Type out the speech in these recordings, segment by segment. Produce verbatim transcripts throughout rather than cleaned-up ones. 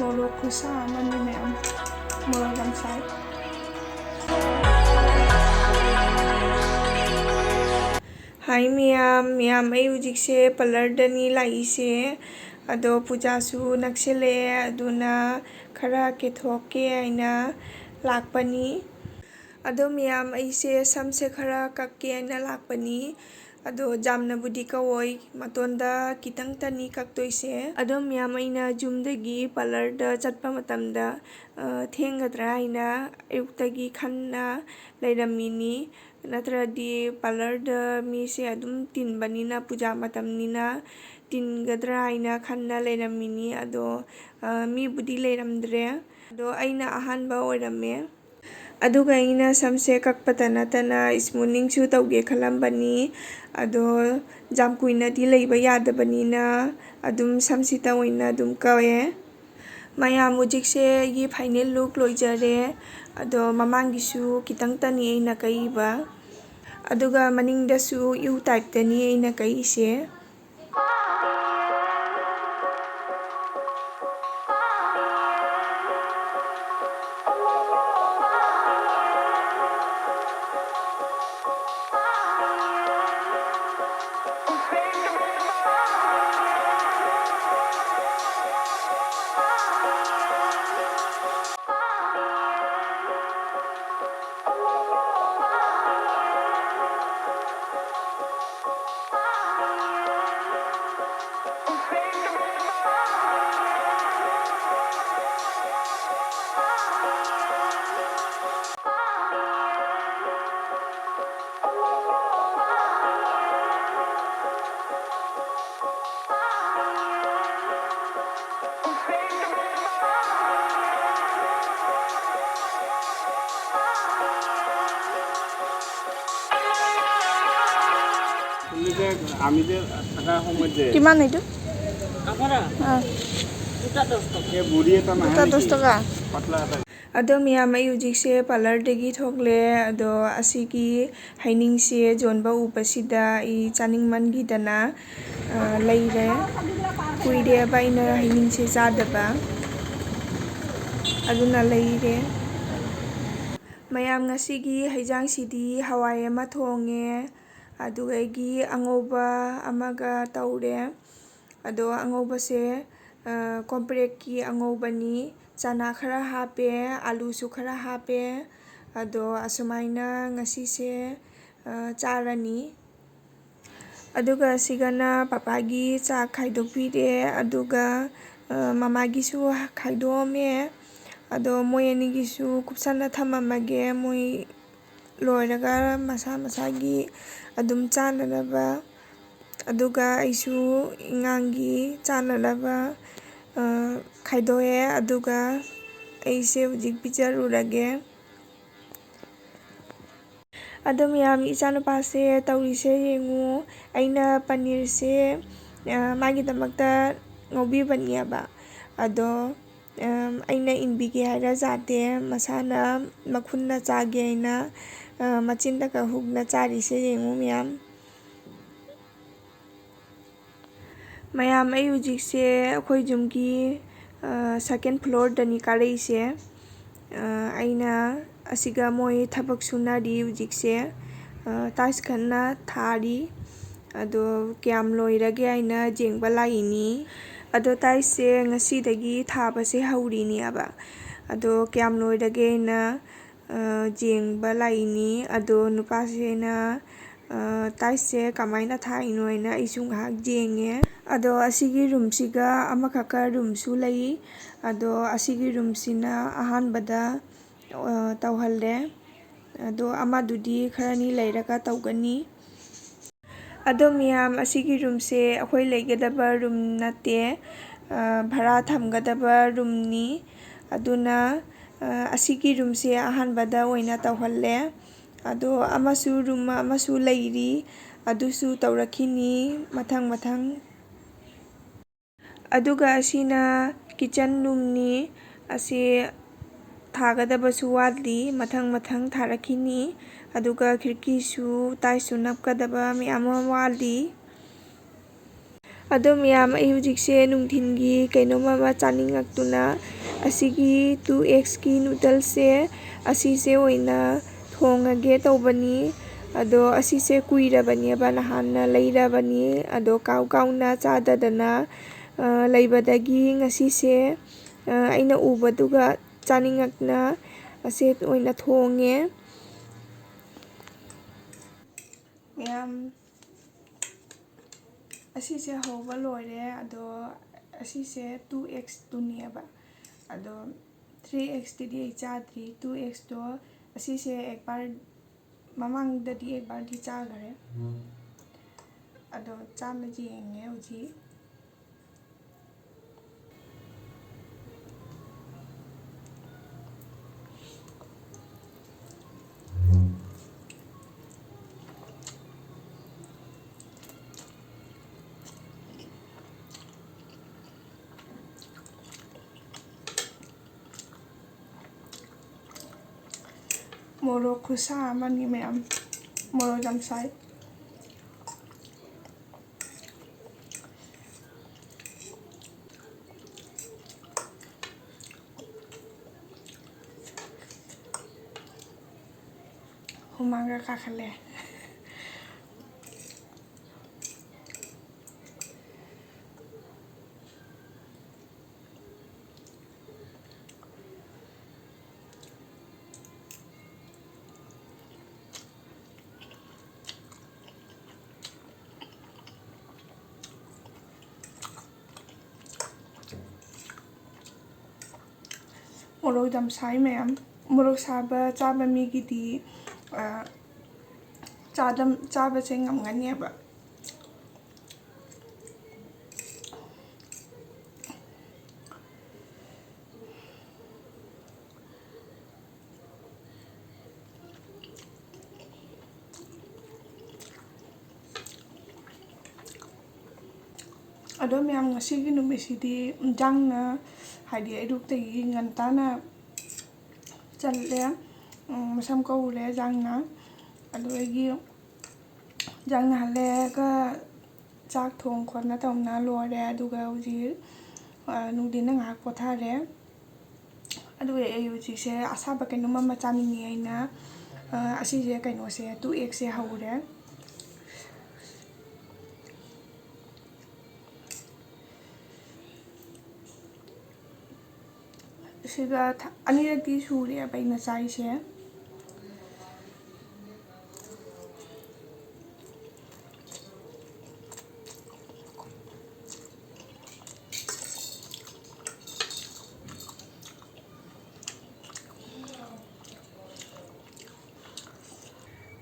ꯃꯣꯔꯣꯛ ꯈꯨꯁꯥ ꯑꯃꯅꯤ ꯃꯌꯥꯝ꯫ ꯃꯣꯔꯣꯛ ꯌꯥꯝ ꯁꯥꯏ꯫ ꯍꯥꯏ ꯃꯌꯥꯝ, ꯃꯌꯥꯝ, ꯑꯩ ꯍꯧꯖꯤꯛꯁꯦ ꯄꯥꯔꯂꯔꯗꯅꯤ ꯂꯥꯛꯏꯁꯦ꯫ ꯑꯗꯣ ꯄꯨꯖꯥꯁꯨ ꯅꯛꯁꯤꯜꯂꯛꯑꯦ, ꯑꯗꯨꯅ ꯈꯔ ꯀꯦꯊꯣꯛꯀꯦ ꯍꯥꯏꯅ ꯂꯥꯛꯄꯅꯤ꯫ ꯑꯗꯣ ꯃꯌꯥꯝ, ꯑꯩꯁꯦ ꯁꯝꯁꯦ ꯈꯔ ꯀꯛꯀꯦ ꯍꯥꯏꯅ ꯂꯥꯛꯄꯅꯤ꯫ ꯑꯗꯣ ꯌꯥꯝꯅꯕꯨꯗꯤ ꯀꯛꯑꯣꯏ, ꯃꯇꯣꯟꯗ ꯈꯤꯇꯪꯇꯅꯤ ꯀꯛꯇꯣꯏꯁꯦ꯫ ꯑꯗꯣ ꯃꯌꯥꯝ, ꯑꯩꯅ ꯌꯨꯝꯗꯒꯤ ꯄꯥꯔꯂꯔꯗ ꯆꯠꯄ ꯃꯇꯝꯗ, ꯑ, ꯊꯦꯡꯒꯗ꯭ꯔꯥ ꯍꯥꯏꯅ ꯑꯌꯨꯛꯇꯒꯤ ꯈꯟꯅ ꯂꯩꯔꯝꯃꯤꯅꯤ꯫ ꯅꯠꯇ꯭ꯔꯗꯤ ꯄꯥꯔꯂꯔꯗ ꯃꯤꯁꯦ ꯑꯗꯨꯝ ꯇꯤꯟꯕꯅꯤꯅ, ꯄꯨꯖꯥ ꯃꯇꯝꯅꯤꯅ ꯇꯤꯟꯒꯗ꯭ꯔꯥ ꯍꯥꯏꯅ ꯈꯟꯅ ꯂꯩꯔꯝꯃꯤꯅꯤ꯫ ꯑꯗꯣ, ꯑ, ꯃꯤꯕꯨꯗꯤ ꯂꯩꯔꯝꯗ꯭ꯔꯦ꯫ ꯑꯗꯣ ꯑꯩꯅ ꯑꯍꯥꯟꯕ ꯑꯣꯏꯔꯝꯃꯦ꯫ ꯑꯗꯨꯒ ꯑꯩꯅ ꯁꯝꯁꯦ ꯀꯛꯄꯇ ꯅꯠꯇꯅ ꯁ꯭ꯃꯨꯅꯤꯡꯁꯨ ꯇꯧꯒꯦ ꯈꯜꯂꯝꯕꯅꯤ꯫ ꯑꯗꯣ ꯌꯥꯝ ꯀꯨꯏꯅꯗꯤ ꯂꯩꯕ ꯌꯥꯗꯕꯅꯤꯅ ꯑꯗꯨꯝ ꯁꯝꯁꯤꯇ ꯑꯣꯏꯅ ꯑꯗꯨꯝ ꯀꯛꯑꯦ꯫ ꯃꯌꯥꯝ, ꯍꯧꯖꯤꯛꯁꯦ ꯑꯩꯒꯤ ꯐꯥꯏꯅꯦꯜ ꯂꯨꯛ ꯂꯣꯏꯖꯔꯦ꯫ ꯑꯗꯣ ꯃꯃꯥꯡꯒꯤꯁꯨ ꯈꯤꯇꯪꯇꯅꯤ ꯑꯩꯅ ꯀꯛꯏꯕ꯫ ꯑꯗꯨꯒ ꯃꯅꯤꯡꯗꯁꯨ ꯌꯨ ꯇꯥꯏꯞꯇꯅꯤ ꯑꯩꯅ ꯀꯛꯏꯁꯦ꯫ আমি যে থাকা সময়ত যে কিমান এইটো? আ, দুটা দহ টকা। দুটা দহ টকা। পাতলা এটা। ꯑꯗꯣ ꯃꯌꯥꯝ, ꯑꯩ ꯍꯧꯖꯤꯛꯁꯦ ꯄꯥꯔꯂꯔꯗꯒꯤ ꯊꯣꯛꯂꯦ꯫ ꯑꯗꯣ ꯑꯁꯤꯒꯤ ꯍꯩꯅꯤꯡꯁꯦ ꯌꯣꯟꯕ ꯎꯕꯁꯤꯗ ꯑꯩ ꯆꯥꯅꯤꯡꯃꯟꯈꯤꯗꯅ, ꯑ, ꯂꯩꯔꯦ꯫ ꯀꯨꯏꯔꯦꯕ ꯑꯩꯅ ꯍꯩꯅꯤꯡꯁꯦ ꯆꯥꯗꯕ꯫ ꯑꯗꯨꯅ ꯂꯩꯔꯦ꯫ ꯃꯌꯥꯝ, ꯉꯁꯤꯒꯤ ꯍꯩꯖꯥꯡꯁꯤꯗꯤ ꯍꯋꯥꯏ ꯑꯃ ꯊꯣꯡꯉꯦ, ꯑꯗꯨꯗꯒꯤ ꯑꯉꯧꯕ ꯑꯃꯒ ꯇꯧꯔꯦ꯫ ꯑꯗꯣ ꯑꯉꯧꯕꯁꯦ, ꯑ, ꯀꯣꯝꯄ꯭ꯔꯦꯛꯀꯤ ꯑꯉꯧꯕꯅꯤ꯫ ꯆꯅꯥ ꯈꯔ ꯍꯥꯞꯄꯦ, ꯑꯂꯨꯁꯨ ꯈꯔ ꯍꯥꯞꯄꯦ꯫ ꯑꯗꯣ ꯑꯁꯨꯃꯥꯏꯅ ꯉꯁꯤꯁꯦ, ꯑ, ꯆꯥꯔꯅꯤ꯫ ꯑꯗꯨꯒ ꯁꯤꯒꯅ ꯄꯄꯥꯒꯤ ꯆꯥꯛ ꯈꯥꯏꯗꯣꯛꯄꯤꯔꯦ, ꯑꯗꯨꯒ, ꯑ, ꯃꯃꯥꯒꯤꯁꯨ ꯈꯥꯏꯗꯣꯛꯑꯝꯃꯦ꯫ ꯑꯗꯣ ꯃꯣꯏ ꯑꯅꯤꯒꯤꯁꯨ ꯀꯨꯞꯁꯟꯅ ꯊꯝꯃꯝꯃꯒꯦ, ꯃꯣꯏ ꯂꯣꯏꯔꯒ ꯃꯁꯥ ꯃꯁꯥꯒꯤ ꯑꯗꯨꯝ ꯆꯥꯅꯅꯕ꯫ ꯑꯗꯨꯒ ꯑꯩꯁꯨ ꯑꯉꯥꯡꯒꯤ ꯆꯥꯅꯅꯕ, ꯑ, ꯈꯥꯏꯗꯣꯛꯑꯦ, ꯑꯗꯨꯒ ꯑꯩꯁꯦ ꯍꯧꯖꯤꯛ ꯄꯤꯖꯔꯨꯔꯒꯦ꯫ ꯑꯗꯣ ꯃꯌꯥꯝ, ꯏꯆꯥꯅꯨꯄꯥꯁꯦ ꯇꯧꯔꯤꯁꯦ ꯌꯦꯡꯉꯨ꯫ ꯑꯩꯅ ꯄꯅꯤꯔꯁꯦ, ꯑ, ꯃꯥꯒꯤꯗꯃꯛꯇ ꯉꯧꯕꯤꯕꯅꯦꯕ꯫ ꯑꯗꯣ, ꯑꯝ, ꯑꯩꯅ ꯏꯟꯕꯤꯒꯦ ꯍꯥꯏꯔ ꯌꯥꯗꯦ꯫ ꯃꯁꯥꯅ ꯃꯈꯨꯠꯅ ꯆꯥꯒꯦ ꯍꯥꯏꯅ, ꯑ, ꯃꯆꯤꯟꯗꯒ ꯍꯨꯛꯅ ꯆꯥꯔꯤꯁꯦ ꯌꯦꯡꯉꯨ ꯃꯌꯥꯝ꯫ ꯃꯌꯥꯝ, ꯑꯩ ꯍꯧꯖꯤꯛꯁꯦ ꯑꯩꯈꯣꯏ ꯌꯨꯝꯒꯤ, ꯑ, second floorꯗꯅꯤ ꯀꯥꯔꯛꯏꯁꯦ꯫ ꯑ, ꯑꯩꯅ ꯑꯁꯤꯒ ꯃꯣꯏ ꯊꯕꯛ ꯁꯨꯅꯔꯤ ꯍꯧꯖꯤꯛꯁꯦ꯫ ꯑ, tiles ꯀꯟꯅ ꯊꯥꯔꯤ꯫ ꯑꯗꯣ ꯀꯌꯥꯝ ꯂꯣꯏꯔꯒꯦ ꯍꯥꯏꯅ ꯌꯦꯡꯕ ꯂꯥꯛꯏꯅꯤ꯫ ꯑꯗꯣ tiles ꯁꯦ ꯉꯁꯤꯗꯒꯤ ꯊꯥꯕꯁꯦ ꯍꯧꯔꯤꯅꯦꯕ꯫ ꯑꯗꯣ ꯀꯌꯥꯝ ꯂꯣꯏꯔꯒꯦꯅ, ꯑ, ꯌꯦꯡꯕ ꯂꯥꯛꯏꯅꯤ꯫ ꯑꯗꯣ ꯅꯨꯄꯥꯁꯤꯅ, ꯑ, tiles ꯁꯦ ꯀꯃꯥꯏꯅ ꯊꯥꯏꯅꯣ ꯍꯥꯏꯅ ꯑꯩꯁꯨ ꯉꯥꯏꯍꯥꯛ ꯌꯦꯡꯉꯦ꯫ ꯑꯗꯣ ꯑꯁꯤꯒꯤ room ꯁꯤꯒ ꯑꯃꯈꯛꯀ room ꯁꯨ ꯂꯩ꯫ ꯑꯗꯣ ꯑꯁꯤꯒꯤ room ꯁꯤꯅ ꯑꯍꯥꯟꯕꯗ, ꯑ, ꯇꯧꯍꯜꯂꯦ꯫ ꯑꯗꯣ ꯑꯃꯗꯨꯗꯤ ꯈꯔꯅꯤ ꯂꯩꯔꯒ ꯇꯧꯒꯅꯤ꯫ ꯑꯗꯣ ꯃꯌꯥꯝ, ꯑꯁꯤꯒꯤ room ꯁꯦ ꯑꯩꯈꯣꯏ ꯂꯩꯒꯗꯕ room ꯅꯠꯇꯦ, ꯑ, ꯚꯔꯥ ꯊꯝꯒꯗꯕ room ꯅꯤ꯫ ꯑꯗꯨꯅ, ꯑ, ꯑꯁꯤꯒꯤ room ꯁꯦ ꯑꯍꯥꯟꯕꯗ ꯑꯣꯏꯅ ꯇꯧꯍꯜꯂꯦ꯫ ꯑꯗꯣ ꯑꯃꯁꯨ, room ꯑꯃꯁꯨ ꯂꯩꯔꯤ, ꯑꯗꯨꯁꯨ ꯇꯧꯔꯛꯈꯤꯅꯤ ꯃꯊꯪ ꯃꯊꯪ꯫ ꯑꯗꯨꯒ ꯑꯁꯤꯅ kitchen room ꯅꯤ꯫ ꯑꯁꯤ ꯊꯥꯒꯗꯕꯁꯨ ꯋꯥꯠꯂꯤ, ꯃꯊꯪ ꯃꯊꯪ ꯊꯥꯔꯛꯈꯤꯅꯤ꯫ ꯑꯗꯨꯒ ꯈꯤꯔꯀꯤꯁꯨ, tiles ꯁꯨ ꯅꯞꯀꯗꯕ ꯃꯌꯥꯝ ꯑꯃ ꯋꯥꯠꯂꯤ꯫ ꯑꯗꯣ ꯃꯌꯥꯝ, ꯑꯩ ꯍꯧꯖꯤꯛꯁꯦ ꯅꯨꯡꯊꯤꯟꯒꯤ ꯀꯩꯅꯣꯝ ꯑꯃ ꯆꯥꯅꯤꯡꯉꯛꯇꯨꯅ ꯑꯁꯤꯒꯤ ꯇꯨ ꯑꯦꯛꯁꯀꯤ ꯅꯨꯗꯜꯁꯁꯦ ꯑꯁꯤꯁꯦ ꯑꯣꯏꯅ ꯊꯣꯡꯉꯒꯦ ꯇꯧꯕꯅꯤ꯫ ꯑꯗꯣ ꯑꯁꯤꯁꯦ ꯀꯨꯏꯔꯕꯅꯦꯕ, ꯅꯍꯥꯟꯅ ꯂꯩꯔꯕꯅꯤ꯫ ꯑꯗꯣ ꯀꯥꯎ ꯀꯥꯎꯅ ꯆꯥꯗꯗꯅ, ꯑ, ꯂꯩꯕꯗꯒꯤ ꯉꯁꯤꯁꯦ, ꯑ, ꯑꯩꯅ ꯎꯕꯗꯨꯒ ꯆꯥꯅꯤꯡꯉꯛꯅ ꯑꯁꯦ ꯑꯣꯏꯅ ꯊꯣꯡꯉꯦ꯫ ꯃꯌꯥꯝ, ꯑꯁꯤꯁꯦ ꯍꯧꯕ ꯂꯣꯏꯔꯦ꯫ ꯑꯗꯣ ꯑꯁꯤꯁꯦ ꯇꯨ ꯑꯦꯛꯁꯇꯨꯅꯦꯕ꯫ ꯑꯗꯣ ꯊ꯭ꯔꯤ ꯑꯦꯛꯁꯇꯨꯗꯤ ꯑꯩ ꯆꯥꯗ꯭ꯔꯤ꯫ ꯇꯨ ꯑꯦꯛꯁꯇꯣ ꯑꯁꯤꯁꯦ ꯑꯦꯛ ꯕꯥꯔ, ꯃꯃꯥꯡꯗꯗꯤ ꯑꯦꯛ ꯕꯥꯔꯗꯤ ꯆꯥꯈꯔꯦ꯫ ꯑꯗꯣ ꯆꯥꯃ ꯌꯦꯡꯉꯦ ꯍꯧꯖꯤꯛ꯫ ꯃꯣꯔꯣꯛ ꯈꯨꯁꯥ ꯑꯃꯅꯤ ꯃꯌꯥꯝ꯫ ꯃꯣꯔꯣꯛ ꯌꯥꯝ ꯁꯥꯏ꯫ ꯍꯨꯃꯥꯡꯒ ꯀꯥꯈꯠꯂꯦ꯫ ꯃꯣꯔꯣꯛ ꯌꯥꯝ ꯁꯥꯏ ꯃꯌꯥꯝ꯫ ꯃꯣꯔꯣꯛ ꯁꯥꯕ ꯆꯥꯕ ꯃꯤꯒꯤꯗꯤ, ꯑ, ꯆꯥꯗꯝ-, ꯆꯥꯕꯁꯦ ꯉꯝꯒꯅꯦꯕ꯫ ꯑꯗꯣ ꯃꯌꯥꯝ, ꯉꯁꯤꯒꯤ ꯅꯨꯃꯤꯠꯁꯤꯗꯤ ꯖꯥꯡꯅ, ꯍꯥꯏꯗꯤ ꯑꯌꯨꯛꯇꯒꯤ ꯉꯟꯇꯥꯅ ꯆꯠꯂꯦ, ꯎꯝ, ꯃꯁꯝ ꯀꯛꯎꯔꯦ ꯖꯥꯡꯅ꯫ ꯑꯗꯨꯗꯒꯤ ꯖꯥꯡ ꯅꯥꯍꯜꯂꯦꯒ ꯆꯥꯛ ꯊꯣꯡ ꯈꯣꯠꯅ ꯇꯧꯅ ꯂꯣꯏꯔꯦ꯫ ꯑꯗꯨꯒ ꯍꯧꯖꯤꯛ, ꯑ, ꯅꯨꯡꯊꯤꯟꯗ ꯉꯥꯏꯍꯥꯛ ꯄꯣꯊꯥꯔꯦ꯫ ꯑꯗꯨꯒ ꯑꯩ ꯍꯧꯖꯤꯛꯁꯦ ꯑꯁꯥꯕ ꯀꯩꯅꯣꯝ ꯑꯃ ꯆꯥꯅꯤꯡꯉꯦ ꯍꯥꯏꯅ, ꯑ, ꯑꯁꯤꯁꯦ ꯀꯩꯅꯣꯁꯦ, ꯇꯨ ꯑꯦꯛꯁꯦ ꯍꯧꯔꯦ꯫ ꯁꯤꯒ ꯊ-, ꯑꯅꯤꯔꯛꯇꯤ ꯁꯨꯔꯦꯕ ꯑꯩꯅ ꯆꯥꯏꯁꯦ꯫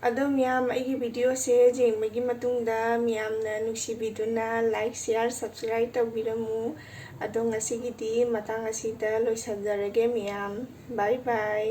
ꯑꯗꯣ ꯃꯌꯥꯝ, ꯑꯩꯒꯤ ꯚꯤꯗꯤꯑꯣꯁꯦ ꯌꯦꯡꯕꯒꯤ ꯃꯇꯨꯡꯗ ꯃꯌꯥꯝꯅ ꯅꯨꯡꯁꯤꯕꯤꯗꯨꯅ like, share, subscribe ꯇꯧꯕꯤꯔꯝꯃꯨ꯫ ꯑꯗꯣ ꯉꯁꯤꯒꯤꯗꯤ ꯃꯇꯥꯡ ꯑꯁꯤꯗ ꯂꯣꯏꯁꯤꯟꯖꯔꯒꯦ ꯃꯌꯥꯝ꯫ Bye bye꯫